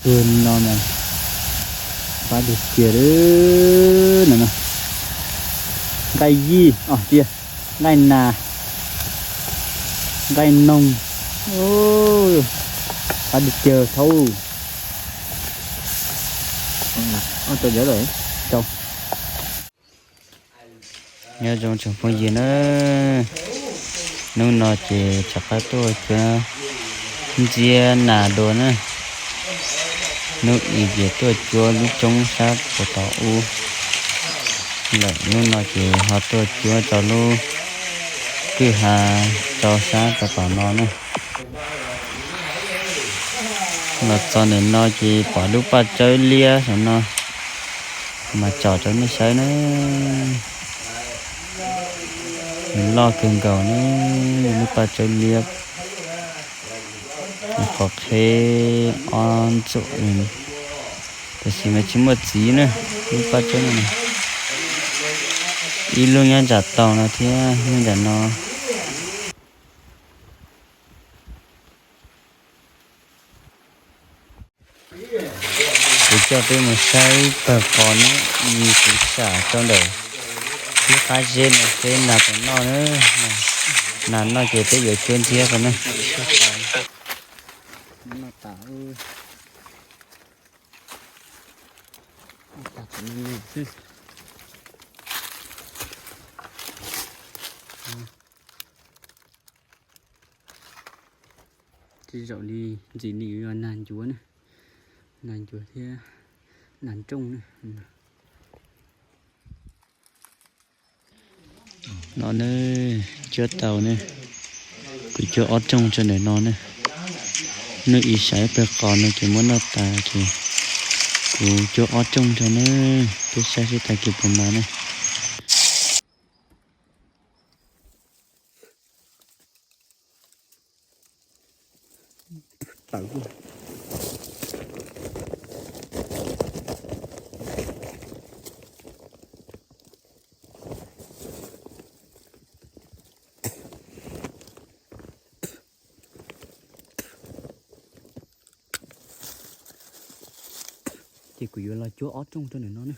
Tus no mas pab dug kiag lawm no. Nqaij yij os, tias nqaij nas, nqaij noog, pab dug kiag thaub. Rau. Nyob zoo tsoom phooj ywg na, hnub no ces rov qab tuaj cuab ntxiab nas dua na. Hnub ib ces tuaj cuab lub roob sab puag tom ub lawm, hnub no ces ho tuaj cuab rau lub kwj ha rau sab rau tom no na. Los txog ntawm no ces pom lub paj tsawb liab saum no, mas tsom rau nej saib na. Nws loj kawg nkaus na, lub paj tsawb liab, nws qhov qheb ob ntxuam, tab sis mas tsis muaj txiv na, lub paj tsawb no. Ib lub nyob nram taus no thiab nyob nram no. Kuv coj peb mus saib pawg qos na, kuv sam rau ntawm lub qab zeb no seb nas puas noj na. Nas noj ces peb yuav cuab ntxiab rau na. Tej zaum li ntxim li yuav yog nas ncuav na, nas ncuav thiab nas nrooj na. No ne, cuab tau ne, kuv cuab ob rooj rau ntawm no ne. Hnub ib sam pawg qos no ces muab noj tas ces kuv cuab ob rooj rau ne, peb saib seb tag kis puas mas ne. Ces kuv yuav los cuab ob rooj rau ntawm no na.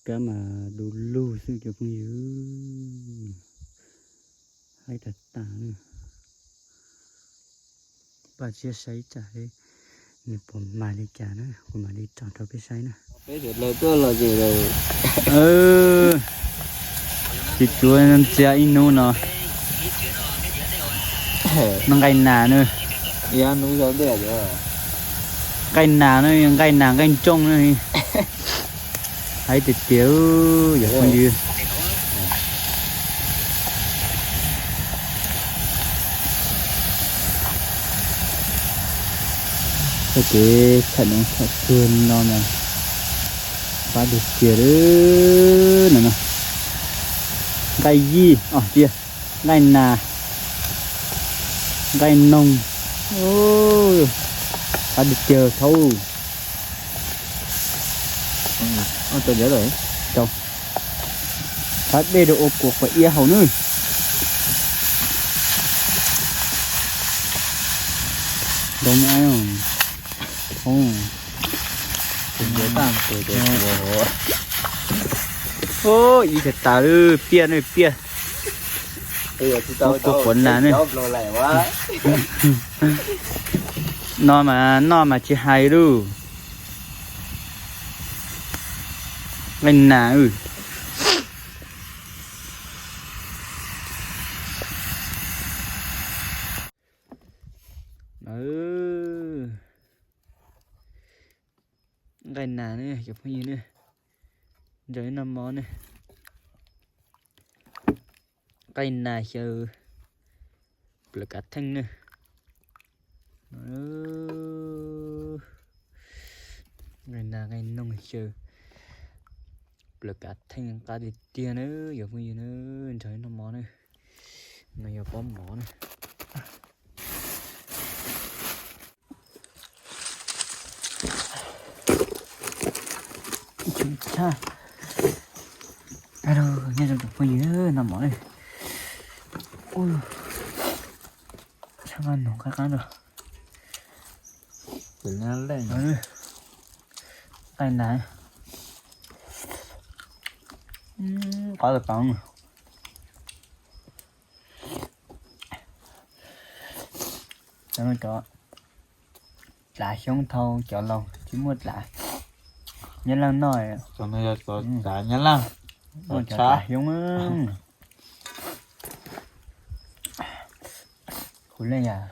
Kab mas du lug xwb cov phooj ywg, haib tag tas na. Pab tsiab saib tsam nws puas mag li cas na, kuv mam li tso rau peb saib na. Peb sawv daws tuaj los ces, tsuav txiav ib hnub no. No nqaij nas na. Nqaij nas na, nqaij nas nqaij nrooj na. Haib tiag tiag yog phooj ywg. Txoj kev thaij no thaij kawg no mas qab tiag tiag no. Nqaij yij os, nqaij nas, nqaij noog, qab tiag tiag thaub. Qab dej rau ua kuas quav iab haus nawb. Ib tag tas lawm, piaj na piaj. Ua kuas quav nas na. No mas noj mas tsis hais lauj. Nqaij nas. Nqaij nas ne cov phooj ywg ne, nrog ib noj mov ne. Nqaij nas xyaw plaws kav theej ne. Nqaij nas nqaij noog xyaw plaws kav theej qab tiag tiag na, yog phooj ywg na, nrog ib noj mov na. No yog pob mov na. Nyob zoo tsoom phooj ywg noj mov ne. Sab nqaij noog qab qab rau. Nqaij nas qab tas. Cov dlav xyoob thau cov laus tsis muaj dlav. Nyab Laj noj, cov dlav xyoob. Kuv leej yam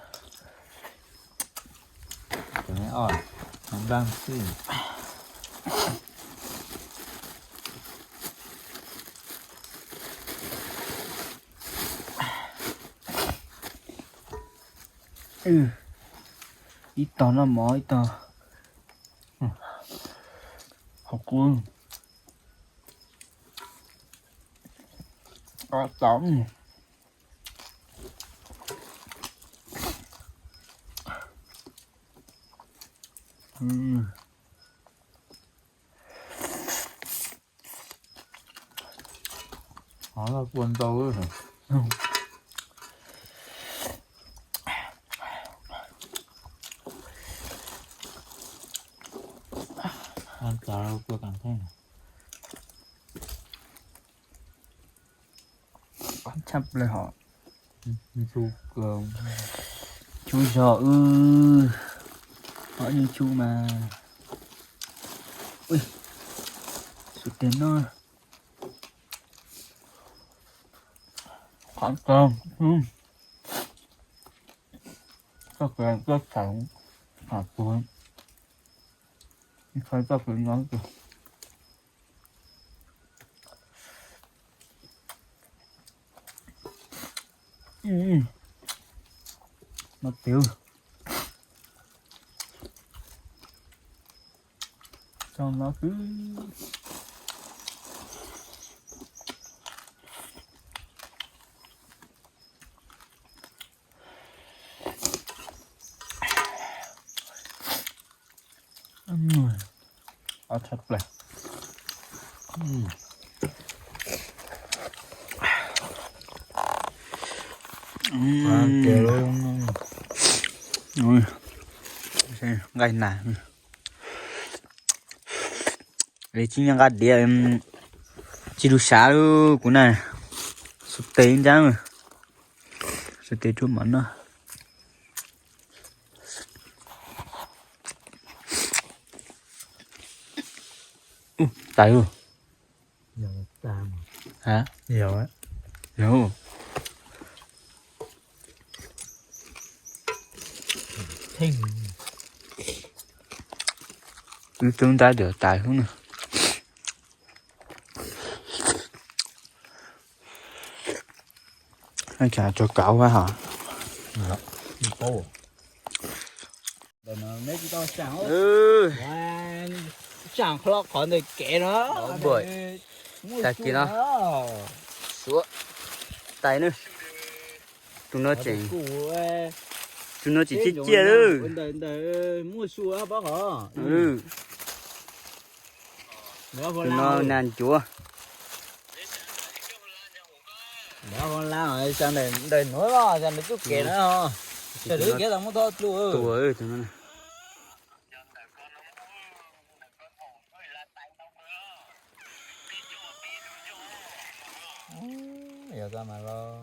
ib tog noj mov ib tog hauv kub. Ua ntau. Tshaj plaws hos. Tshub zog wb, hos yeej tshub mas. Ua, xuv tes no. Qhov kawg, koj kawg koj txhaum, qhov kuv, koj kawg no. No tiag. Tso no xwb. Tshaj plaws. Nqaij nas. Tsis nyob nqa diav, tsis lug sav lub kuv na. Xuv tes ntsaab, xuv tes tsuag mov noj. Tais. Yog. Wb tub ntab diam tais xwb na. Ua cas tso kauv hos. Tsaam hlo qhov ntawm kev no. Tag kis no suav tais na. Tus no tseem, tus no tseem ciaj ciaj lawm. Tus no nas ncuav. Ntawm nuav, ntawm txuj kev na. Tus no. Yog tas mas los.